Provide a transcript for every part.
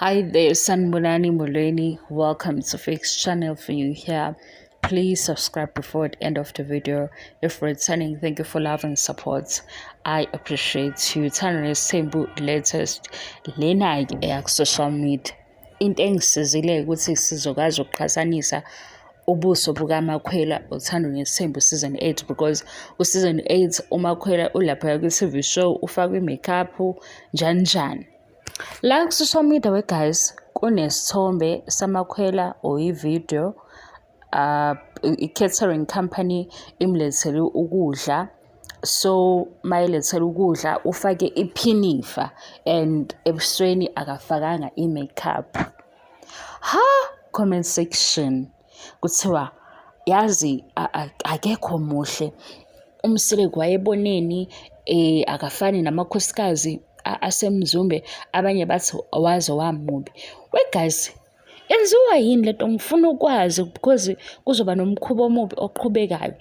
Hi there, Sanibonani Molweni. Welcome to Fix Channel for you here. Please subscribe before the end of the video. If returning, thank you for love and support. I appreciate you. Thando Nesithembu latest lena-ke eyaku-social media. Into engisizile ukuthi sizokwazi ukuqhathanisa ubuso bukaMakhwela uThando Nesithembu season 8 because ku-season 8 uMakhwela ulaphaya kwi-TV show ufakwe i-makeup njani njani. La ku-social media we guys kunesithombe samakhwela or i-video i-catering company imlethele ukudla so mayilethela ukudla ufake iphinifa and ebusweni akafakanga i-makeup. Ha, comment section kuthiwa yazi akekho muhle uMseleku wayeboneni akafani namakhosikazi aseMzumbe abanye bathi waze wamubi. We guys, yenziwa yini lento ngifuna ukwazi because kuzoba nomkhuba omubi oqhubekayo.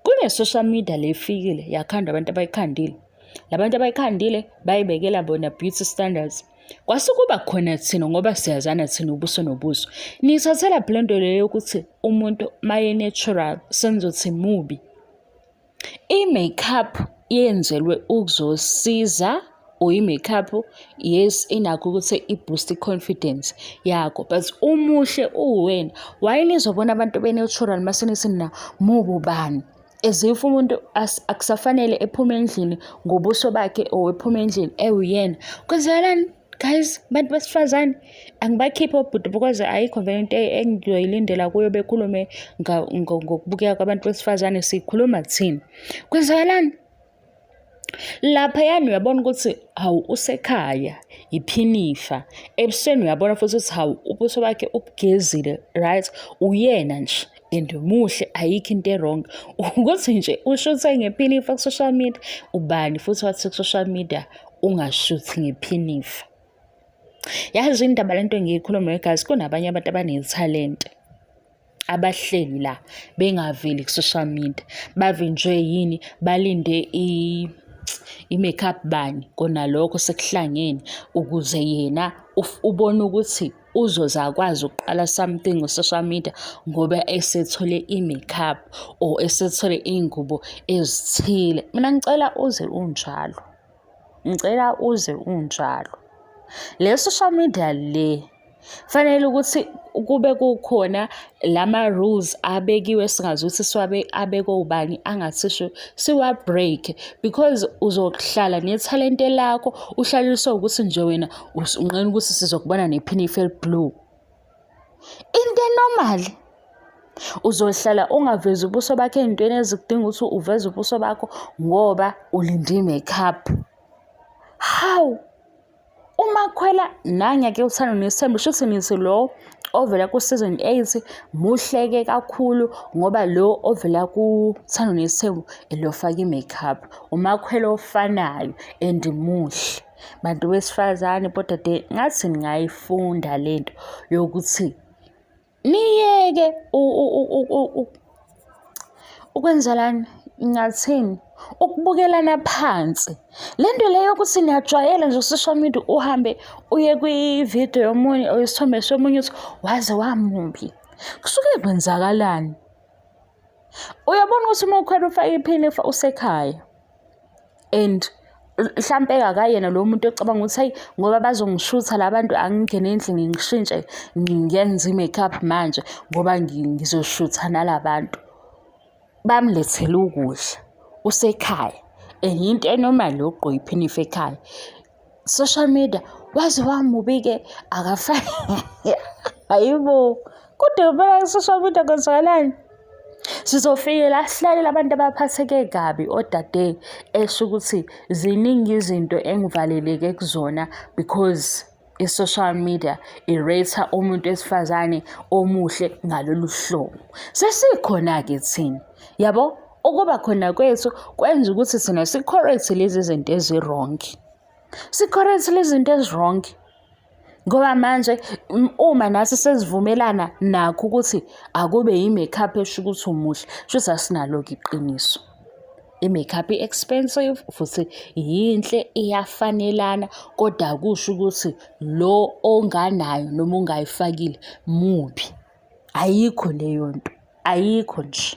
Kune-social media le efikile yakhandwa abantu abayikhandile. Labantu abayikhandile bayibekela bona beauty standards. Kwase kuba khona thina ngoba siyazana thina ubuso nobuso. Niyithathela le nto leyo yokuthi umuntu maye natural senizothi mubi. I-makeup yenzelwe ukuzosiza or i-makeup yes inakho ukuthi i-boost i-confidence yakho but umuhle uwena. Why nizobona abantu be-natural mase nithi nina mubi ubani? As if umuntu akusafanele ephume endlini ngobuso bakhe or ephume endlini ewuyena. Kwenzakalani guys bantu besifazane? Angibakhiphi obhuti because ayikho vele into engiyoyilindela kuyo bekhulume ngokubukeka kwabantu besifazane, sikhuluma thina. Kwenzakalani? Laphayana uyabona ukuthi hawu usekhaya iphinifa ebusweni uyabona futhi ukuthi hawu ubuso bakhe ubugezile right uyena nje and muhle ayikho into e-wrong ukuthi nje ushuthe ngephinifa ku-social media ubani futhi wathi ku-social media ungashuthi ngephinifa. Yazi indaba lento engiyikhuluma guys kunabanye abantu abanethalente abahleli la bengaveli ku-social media bavinjwe yini balinde i-makeup bani kona lokho sekuhlangene ukuze yena ubone ukuthi uzoze akwazi ukuqala something ku-social media ngoba esethole i-makeup or esethole iy'ngubo ezithile. Mina ngicela uze unjalo, ngicela uze unjalo. Le social media le fanele ukuthi kube kukhona lama-rules abekiwe singazi ukuthi siwabe abekwe ubani angathisho siwa-break because uzohlala nethalente lakho uhlaliswe ukuthi nje wena unqena ukuthi sizokubona nephinifa eli-blue. Into e-normal uzohlala ungavezi ubuso bakho ey'ntweni ezikudinga ukuthi uveze ubuso bakho ngoba ulinde i-makeup. Hawu! UMakhwela nange-ke uThando Nesithembu shuthi nithi lo ovela ku-season 8 muhle-ke kakhulu ngoba lo ovela kuThando Nesithembu elofaka i-makeup. UMakhwela ofanayo and muhle. Bantu besifazane bodade ngathi ningayifunda lento yokuthi niyeke ukwenzelani ngathini ukubukelana phansi le nto leyo yokuthi niyajwayela nje ku-social media uhambe uye kwividiyo yomunye or isithombe somunye uthi waze wamubi kusuke kwenzakalani uyabona ukuthi uma ukhwela ufake iphinifa usekhaya and mhlampe akayena lo muntu ocabanga ukuthi hayi ngoba bazongishutha la bantu angingene endlini ngishintshe ngenze i-makeup manje ngoba ngizoshutha nala bantu. Bamlethele ukudla usekhaya and into e-normal yokugqoka iphinifa ekhaya. Social media waze wamubi-ke akafani hayibo kodwa phela ku-social media kwenzakalani? Sizofike la silalele abantu abaphatheke kabi odade esho ukuthi ziningi izinto engivaleleke kuzona because i-social media i-rate umuntu wesifazane omuhle ngalolu hlobo. Sesikhona-ke thina, yabo? Ukuba khona kwethu kwenza ukuthi thina si-correct lezi zinto ezi-wrong. Si-correct lezi zinto ezi-wrong. Ngoba manje uma nathi sesivumelana nakho ukuthi akube i-makeup esho ukuthi umuhle, shuthi asinalo-ke iqiniso. I-makeup i-expensive futhi yinhle iyafanelana kodwa akusho ukuthi lo onganayo noma ongayifakile mubi. Ayikho leyo nto, ayikho nje.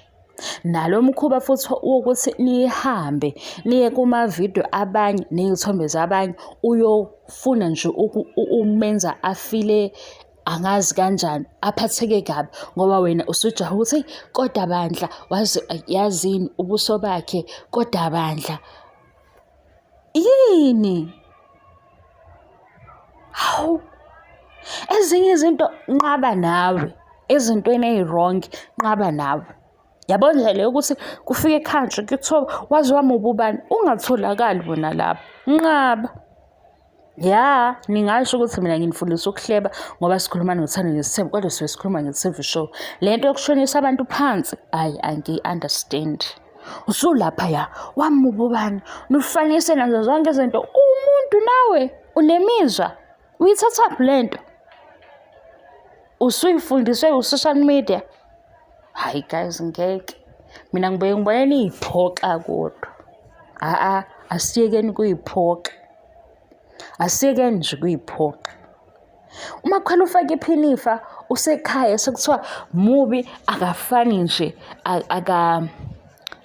Nalo mkhuba futhi wokuthi nihambe niye kumavidiyo abanye ney'thombe zabanye uyofuna nje ukumenza afile angazi kanjani aphatheke kabi ngoba wena usujaha ukuthi eyi kodwa bandla waze yazini ubuso bakhe kodwa bandla yini hawu ezinye izinto nqaba nawe ezintweni ey'wrong nqaba nawe yabo nje le yokuthi kufike ekhantri kuthiwa waze wamubi ubani ungatholakali wena lapho nqaba Ya, ningasho ukuthi mina nginifundisa ukuhleba ngoba sikhuluma nothando nesithembu kodwa suke sikhuluma nge-TV show. Le nto yokushonisa abantu phansi, hhayi angiyi-understand. Usulapha ya, wamubi ubani, nufanise nazo zonke izinto. Uwumuntu nawe, unemizwa, uyithathaphi le nto? Usuyifundiswe u-social media? Hhayi guys ngeke. Mina ngibuye ngibone niy'phoxa kodwa. A-a, asiyekeni ukuy'phoxa. Asiyekeni nje ukuy'phoxa. Umakhwela ufake iphinifa usekhaya sekuthiwa mubi akafani nje aka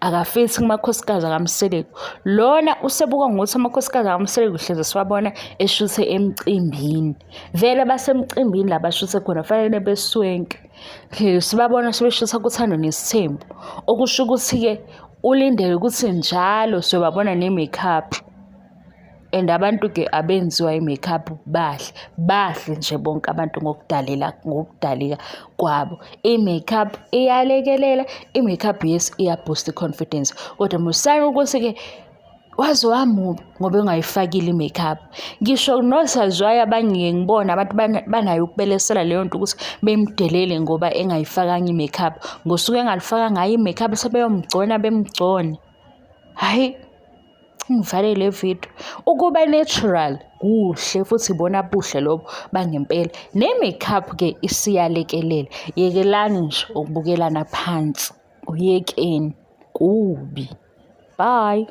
akafithi kumakhosikazi akaMseleku. Lona usebuka ngokuthi amakhosikazi akaMseleku hleze siwabona eshuthe emcimbini. Vele basemcimbini la bashuthe khona fanele beswenke. Sibabona sebeshutha kuThando Nesithembu. Okusho ukuthi-ke ulindele ukuthi njalo siyobabona ne-makeup. And abantu-ke abenziwa i-makeup bahle, bahle nje bonke abantu ngokudalela ngokudaleka kwabo. I-makeup iyalekelela, i-makeup yes iya-boost i-confidence kodwa musani ukuthi-ke waze wamubi ngoba engayifakile i-makeup. Ngisho nosaziwayo abanye ngiye ngibone abantu banayo ukubelesela leyo nto ukuthi bemdelele ngoba engayifakanga i-makeup. Ngosuku engalifaka ngayo i-makeup sebeyomgcona bemgcone. Hhayi. Ngivale le video. Ukuba natural kuhle futhi ibona buhle lobo bangempela. Ne-makeup-ke isiyalekelela. Yekelani nje ukubukelana phansi. Kuyekeni. Kubi. Bye.